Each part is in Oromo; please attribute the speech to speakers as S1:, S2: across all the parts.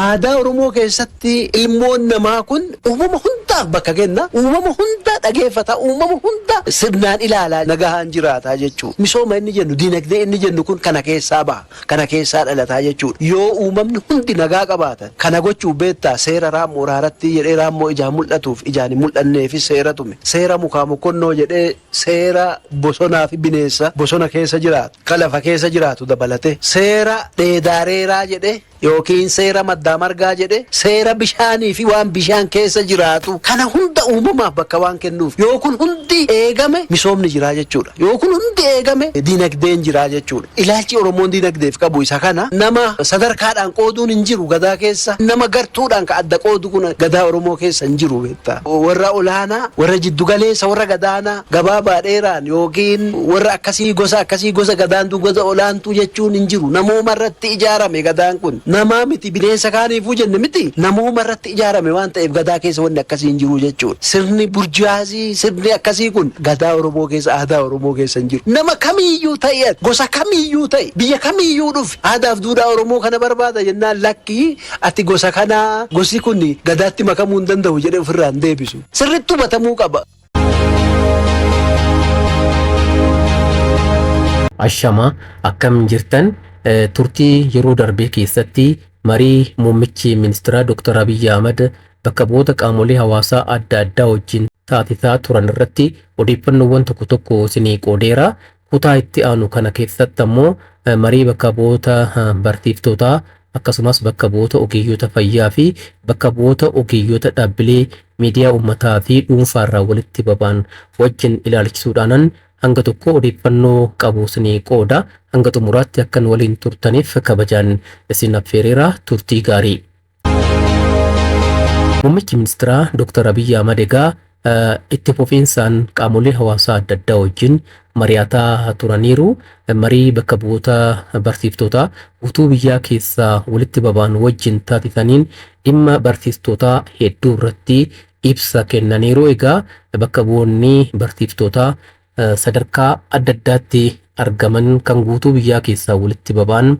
S1: Aadaa Oromoo keessatti ilmoon namaa kun uumama hundaaf bakka kenna. Uumama hunda dhageeffata. Uumama hunda sirnaan ilaalaa nagahaan jiraataa jechuudha. Misooma inni jennu, diinagdee inni jennu kun kana keessaa baha. Kana keessaa dhalataa jechuudha. Yoo uumamni hundi nagaa qabaatan kana gochuuf beektaa seera raammoo raaratti jedhee raammoo ijaan mul'atuuf ijaan hin mul'anneefis seera tume. Seera mukaa mokkonnoo jedhee seera bosonaa fi bineensa bosona keessa jiraatu, ka lafa keessa jiraatu dabalate. Seera dheedaareeraa jedhee yookiin seera maddaa margaa jedhe, seera bishaanii fi waan bishaan keessa jiraatu kana hunda uumamaaf bakka waan kennuuf, yoo kun hundi eegame misoomni jiraa jechuudha. Yoo kun hundi eegame diinagdeen jiraa jechuudha. Ilaalchi Oromoon diinagdeef qabu isa kana. Nama sadarkaadhaan qooduun hin jiru gadaa keessa. Nama gartuudhaan ka adda qoodu kun gadaa Oromoo keessa hin jiru beektaa. Warra olaanaa, warra jiddugaleessa, warra gadaanaa, gabaabaa dheeraan yookiin warra akkasii, gosa akkasii, gosa gadaantuu, gosa olaantuu jechuun hin jiru. Namooma irratti ijaarame gadaan kun. Namaa miti bineensa kaaniifuu jenne miti, namooma irratti ijaarame waan ta'eef gadaa keessa wanni akkasii hin jiru jechuudha. Sirni burjaazii, sirni akkasii kun gadaa Oromoo keessa, aadaa Oromoo keessa hin jiru. Nama kamiiyyuu ta'i ati, gosa kamiiyyuu ta'i, biyya kamiiyyuu dhufi, aadaaf duudhaa Oromoo kana barbaada jennaan lakkii ati gosa kanaa, gosi kun gadaatti makamuu hin danda'u jedhee ofirraa hin deebisu. Sirriitti hubatamuu qaba.
S2: Ashama, akkam jirtan? Turtii yeroo darbee keessatti marii muummichi ministeeraa Dr. Abiyyi Ahmad bakka bu'oota qaamolee hawaasaa adda addaa wajjin taasisaa turan irratti odeeffannoowwan tokko tokko isinii qoodeera. Kutaa itti aanu kana keessatti ammoo marii bakka bu'oota barsiiftootaa akkasumas bakka bu'oota ogeeyyota fayyaa fi bakka bu'oota ogeeyyota dhaabbilee miidiyaa uummataa fi dhuunfaarraa walitti baba'an wajjin ilaalchisuudhaanan hanga tokko odeeffannoo qabu isinii qooda. Hanga xumuraatti akkan waliin turtaniif kabajaan isin affeereera. Turtii gaarii. Muummichi ministeeraa Dr. Abiyyi Ahmad egaa itti fufiinsaan qaamolee hawaasaa adda addaa wajjin mari'ataa turaniiru. Marii bakka bu'oota barsiiftootaa guutuu biyyaa keessaa walitti baba'an wajjin taasisaniin dhimma barsiistootaa hedduu irratti ibsa kennaniiru. Egaa bakka bu'oonni barsiiftootaa sadarkaa adda addaatti argaman kan guutuu biyyaa keessaa walitti baba'an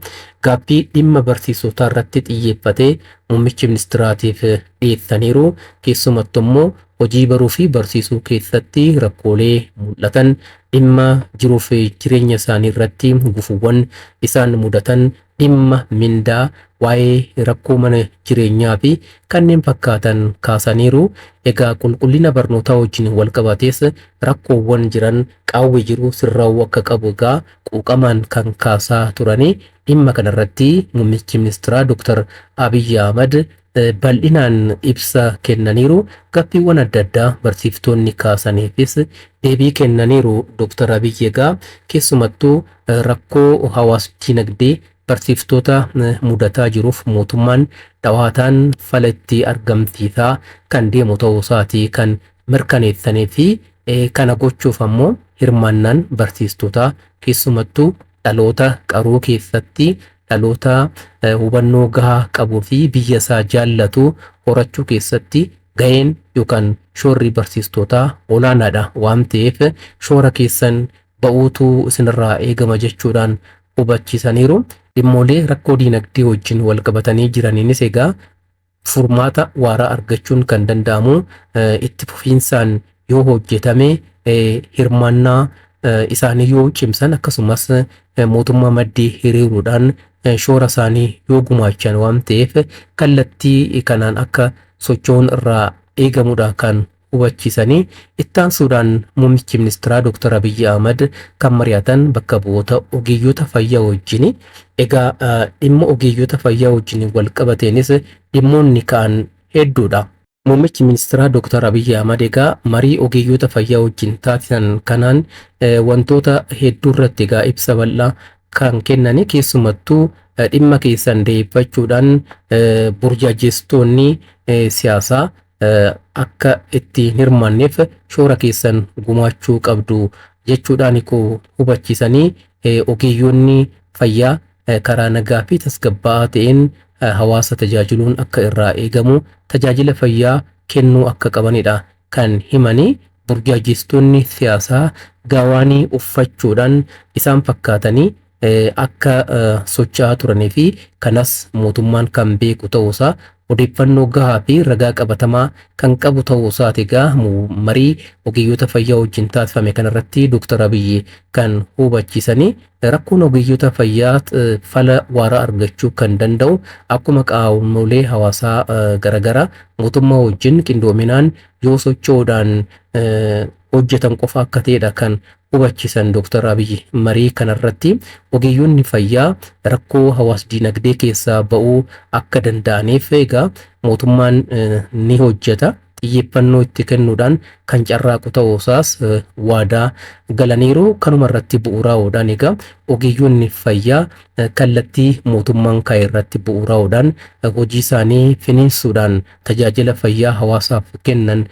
S2: gaaffii dhimma barsiisotaa irratti xiyyeeffatee muummichi ministeeraatiif dhiyeessaniiru. Keessumattuu immoo hojii baruu fi barsiisuu keessatti rakkoolee mul'atan, dhimma jiruu fi jireenya isaanii irratti gufuuwwan isaan mudatan, dhimma mindaa, waa'ee rakkoo mana jireenyaa fi kanneen fakkaatan kaasaniiru. Egaa qulqullina barnootaa wajjin wal qabatees rakkoowwan jiran, qaawwi jiru sirraa'uu akka qabu egaa quuqamaan kan kaasaa turanii. Dhimma kanarratti muummichi ministeeraa Dr. Abiyyi Ahmad bal'inaan ibsa kennaniiru. Gaaffiiwwan adda addaa barsiiftoonni kaasaniifis deebii kennaniiru. Dr. Abiyyi egaa keessumattuu rakkoo hawaas dinagdee barsiiftoota mudataa jiruuf mootummaan dhawaataan fala itti argamsiisaa kan deemu ta'uu isaatii kan mirkaneessanii fi kana gochuuf ammoo hirmaannaan barsiistotaa keessumattuu dhaloota qaruu keessatti dhaloota hubannoo gahaa qabuu fi biyya isaa jaallatu horachuu keessatti gaheen yookaan shoorri barsiistootaa olaanaadha waan ta'eef shoora keessan ba'uutu isinirraa eegama jechuudhaan hubachiisaniiru. Dhimmoolee rakkoo diinagdee wajjin wal qabatanii jiraniinis egaa furmaata waaraa argachuun kan danda'amu itti fufiinsaan yoo hojjetame, hirmaannaa isaanii yoo cimsan, akkasumas mootummaa maddii hiriiruudhaan shoora isaanii yoo gumaachan waan ta'eef kallattii kanaan akka socho'uun irraa eegamudha kan hubachiisanii. Ittaansuudhaan muummichi ministeeraa Dr. Abiyyi Ahmad kan mari'atan bakka bu'oota ogeeyyota fayyaa wajjin. Egaa dhimma ogeeyyota fayyaa wajjin wal qabateenis dhimmoonni ka'an hedduudha. Muummichi ministeeraa Dr. Abiyyi Ahmad egaa marii ogeeyyota fayyaa wajjin taasisan kanaan wantoota hedduu irratti egaa ibsa bal'aa kan kennani. Keessumattuu dhimma keessan deeffachuudhaan burjaajeessitoonni siyaasaa akka itti hin hirmaanneef shoora keessan gumaachuu qabdu jechuudhaan koo hubachiisanii, ogeeyyoonni fayyaa karaa nagaa fi tasgabbaa'aa ta'een hawaasa tajaajiluun akka irraa eegamu, tajaajila fayyaa kennuu akka qabanidha kan himanii. Burjaajeessitoonni siyaasaa gaawaanii uffachuudhaan isaan fakkaatanii akka socho'aa turanii fi kanas mootummaan kan beeku ta'uusaa odeeffannoo gahaa fi ragaa qabatamaa kan qabu ta'uu isaati. Egaa marii ogeeyyota fayyaa wajjin taasifame kanarratti Dr. Abiyyi kan hubachiisanii rakkoon ogeeyyota fayyaa fala waaraa argachuu kan danda'u akkuma qaamolee hawaasaa garaagaraa mootummaa wajjin qindoominaan yoo socho'uudhaan hojjetan qofa akka ta'edha kan hubachiisan Dr. Abiyyi marii kanarratti. Ogeeyyonni fayyaa rakkoo hawaas dinagdee keessaa ba'uu akka danda'aniif egaa mootummaan ni hojjeta. Xiyyeeffannoo itti kennuudhaan kan carraaqu ta'uusaas waadaa galaniiru. Kanuma irratti bu'uuraa'uudhaan egaa ogeeyyonni fayyaa kallattii mootummaan kaa'e irratti bu'uuraa'uudhaan hojii isaanii finiinsuudhaan tajaajila fayyaa hawaasaaf kennan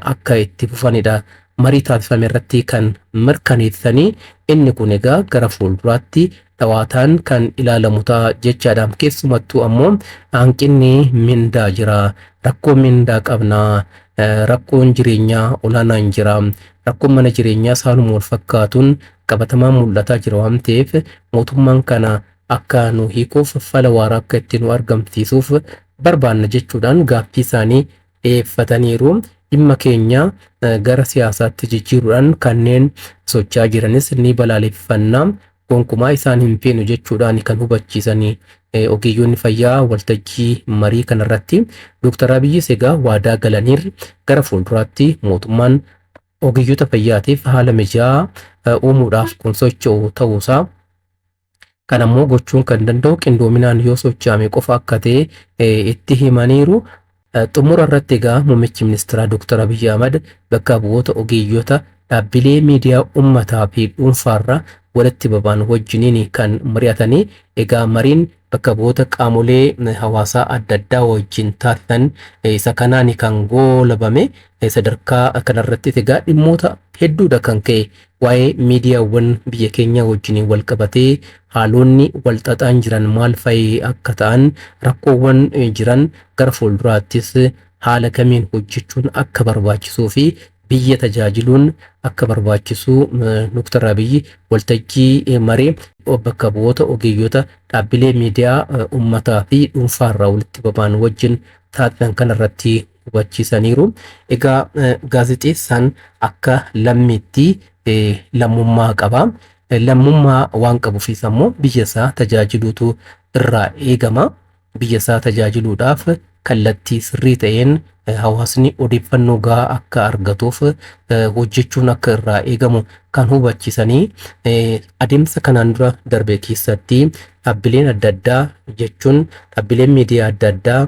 S2: akka itti fufanidha. Marii taasifame irratti kan mirkaneessanii inni kun egaa gara fuulduraatti dhawaataan kan ilaalamu ta'a jechaadha. Keessumattuu ammoo hanqinni mindaa jira. Rakkoo mindaa qabnaa. Rakkoon jireenyaa olaanaan jira. Rakkoon mana jireenyaa saanuma wal fakkaatuun qabatamaan mul'ataa jira waan ta'eef mootummaan kana akka nu hiikuuf fala waaraa akka itti nu argamsiisuuf barbaanna jechuudhaan gaaffii isaanii dhiyeeffataniiru. Dhimma keenya gara siyaasaatti jijjiiruudhaan kanneen socho'aa jiranis ni balaaleffannaa, gonkumaa isaan hin feenu jechuudhaan kan hubachiisanii ogeeyyoonni fayyaa waltajjii marii kanarratti. Dr. Abiyyis egaa waadaa galaniir gara fuulduraatti mootummaan ogeeyyota fayyaatiif haala mijaa'aa uumuudhaaf kun socho'u ta'uusaa, kan ammoo gochuun kan danda'u qindoominaan yoo socho'ame qofa akka ta'e itti himaniiru. Xumura irratti egaa muummichi ministeeraa Dr. Abiyyi Ahmad bakka bu'oota ogeeyyota dhaabbilee miidiyaa uummataa fi dhuunfaarraa walitti babaan wajjiniin kan mari'atanii. Egaa mariin bakka bu'oota qaamolee hawaasaa adda addaa wajjin taasisan isa kanaan kan goolabame. Sadarkaa kanarratti egaa dhimmoota hedduudha kan ka'e. Waa'ee miidiyaawwan biyya keenyaa wajjiniin wal qabatee haalonni wal xaxaan jiran maal fa'i akka ta'an, rakkoowwan jiran gara fuulduraattis haala kamiin hojjechuun akka barbaachisuu fi biyya tajaajiluun akka barbaachisu Dr. Abiyyi waltajjii marii bakka bu'oota ogeeyyota dhaabbilee miidiyaa uummataa fi dhuunfaarraa walitti babaan wajjin taasisan kanarratti hubachiisaniiru. Egaa gaazexeessaan akka lammiitti lammummaa qaba. Lammummaa waan qabuufis ammoo biyya isaa tajaajiluutu irraa eegama. Biyya isaa tajaajiluudhaaf kallattii sirrii ta'een hawaasni odeeffannoo gahaa akka argatuuf hojjechuun akka irraa eegamu kan hubachiisanii, adeemsa kanaan dura darbe keessatti dhaabbileen adda addaa jechuun dhaabbileen miidiyaa adda addaa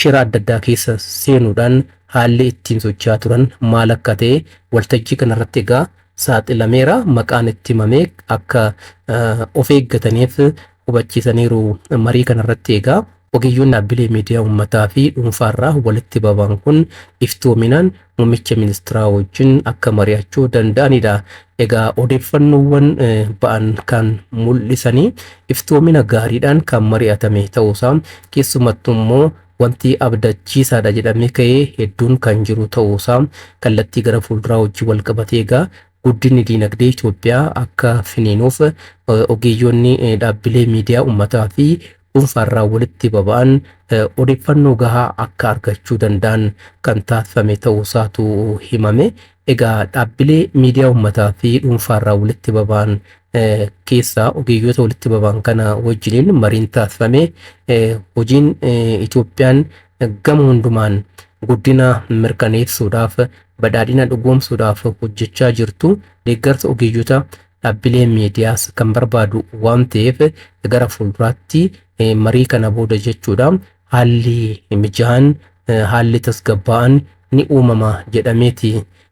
S2: shira adda addaa keessa seenuudhaan haalli ittiin socho'aa turan maal akka ta'e waltajjii kanarratti egaa saaxilameera. Maqaan itti himamee akka of eeggataniif hubachiisaniiru marii kanarratti. Egaa ogeeyyoonni dhaabbilee miidiyaa uummataa fi dhuunfaarraa walitti babaan kun iftoominaan muummicha ministeeraa wajjin akka mari'achuu danda'anidha. Egaa odeeffannoowwan ba'an kan mul'isanii iftoomina gaariidhaan kan mari'atame ta'uusaa, keessumattuu immoo wanti abdachiisaadha jedhamee ka'ee hedduun kan jiru ta'uusaa, kallattii gara fuulduraa wajjin wal qabatee egaa guddinni diinagdee Itoophiyaa akka finiinuuf ogeeyyoonni dhaabbilee miidiyaa uummataa fi dhuunfaarraa walitti baba'an odeeffannoo gahaa akka argachuu danda'an kan taasifame ta'uusaatu himame. Egaa dhaabbilee miidiyaa uummataa fi dhuunfaarraa walitti baba'an keessaa ogeeyyoota walitti baba'an kana wajjiniin mariin taasifame hojiin Itoophiyaan gama hundumaan guddina mirkaneessuudhaaf, badhaadhina dhugoomsuudhaaf hojjechaa jirtu deeggarsa ogeeyyota dhaabbilee miidiyaas kan barbaadu waan ta'eef gara fuulduraatti marii kana booda jechuudha haalli mijaa'aan, haalli tasgabbaa'aan ni uumama jedhameeti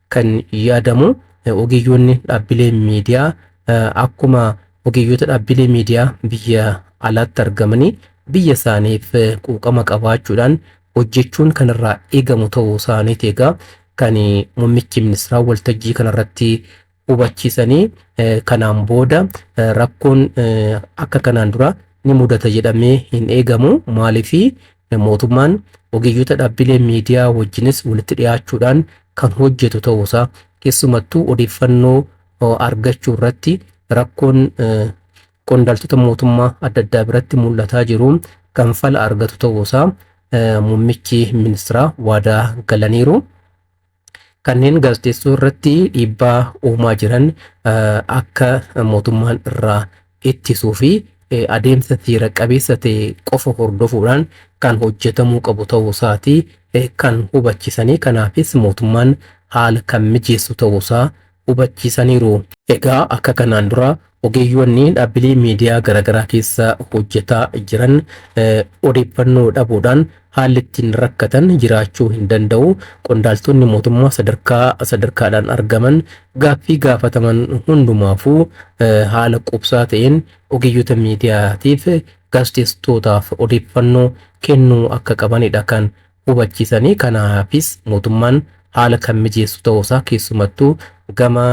S2: kan yaadamu. Ogeeyyoonni dhaabbilee miidiyaa akkuma ogeeyyoota dhaabbilee miidiyaa biyya alaatti argamanii biyya isaaniif quuqama qabaachuudhaan hojjechuun kan irraa eegamu ta'uu isaaniiti egaa kan muummichi ministeeraa waltajjii kanarratti hubachiisanii. Kanaan booda rakkoon akka kanaan dura ni mudata jedhamee hin eegamu. Maaliifi mootummaan ogeeyyota dhaabbilee miidiyaa wajjinis walitti dhiyaachuudhaan kan hojjetu ta'uusaa, keessumattuu odeeffannoo argachuu irratti rakkoon qondaaltota mootummaa adda addaa biratti mul'ataa jiru kan fala argatu ta'uusaa muummichi ministiraa waadaa galaniiru. Kanneen gaazexeessuu irratti dhiibbaa uumaa jiran akka mootummaan irraa ittisuu fi adeemsa seera qabeessa ta'e qofa hordofuudhaan kan hojjetamuu qabu ta'uusaati kan hubachisanii kanaafis mootummaan haala kan mijeessu ta'uusaa hubachiisaniiru. Egaa akka kanaan dura ogeeyyoonni dhaabbilee miidiyaa garaagaraa keessa hojjetaa jiran odeeffannoo dhabuudhaan haalli ittiin rakkatan jiraachuu hin danda'u. Qondaaltonni mootummaa sadarkaa sadarkaadhaan argaman gaaffii gaafataman hundumaafuu haala quubsaa ta'een ogeeyyota miidiyaatiif gaazexeessitootaaf odeeffannoo kennuu akka qabanidha kan hubachiisanii. Kanaafis mootummaan haala kan mijeessu ta'uusaa keessumattuu gama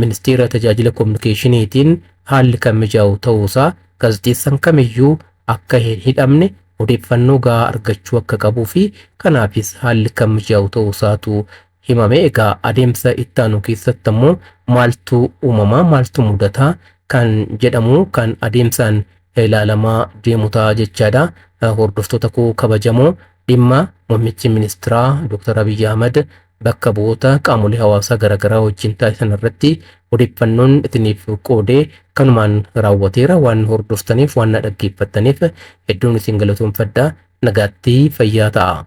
S2: ministeera tajaajila kominikeeshiniitiin haalli kan mijaa'u ta'uusaa gaazexeessaan kamiyyuu akka hin hidhamne odeeffannoo gahaa argachuu akka qabuu fi kanaafis haalli kan mijaa'u ta'uusaatu himame. Egaa adeemsa ittaanu keessatti ammoo maaltu uumamaa maaltu mudataa kan jedhamu kan adeemsaan ilaalamaa deemu ta'a jechaadha. Hordoftoota koo kabajamoo dhimma muummichi ministiraa Dr. Abiyyi Ahmad bakka bu'oota qaamolee hawaasaa garaagaraa wajjin taasisan irratti odeeffannoon isiniif qoodee kanumaan raawwateera. Waan hordoftaniif waan na dhaggeeffattaniif hedduun isin galatoomfadha. Nagaatti fayyaa ta'a.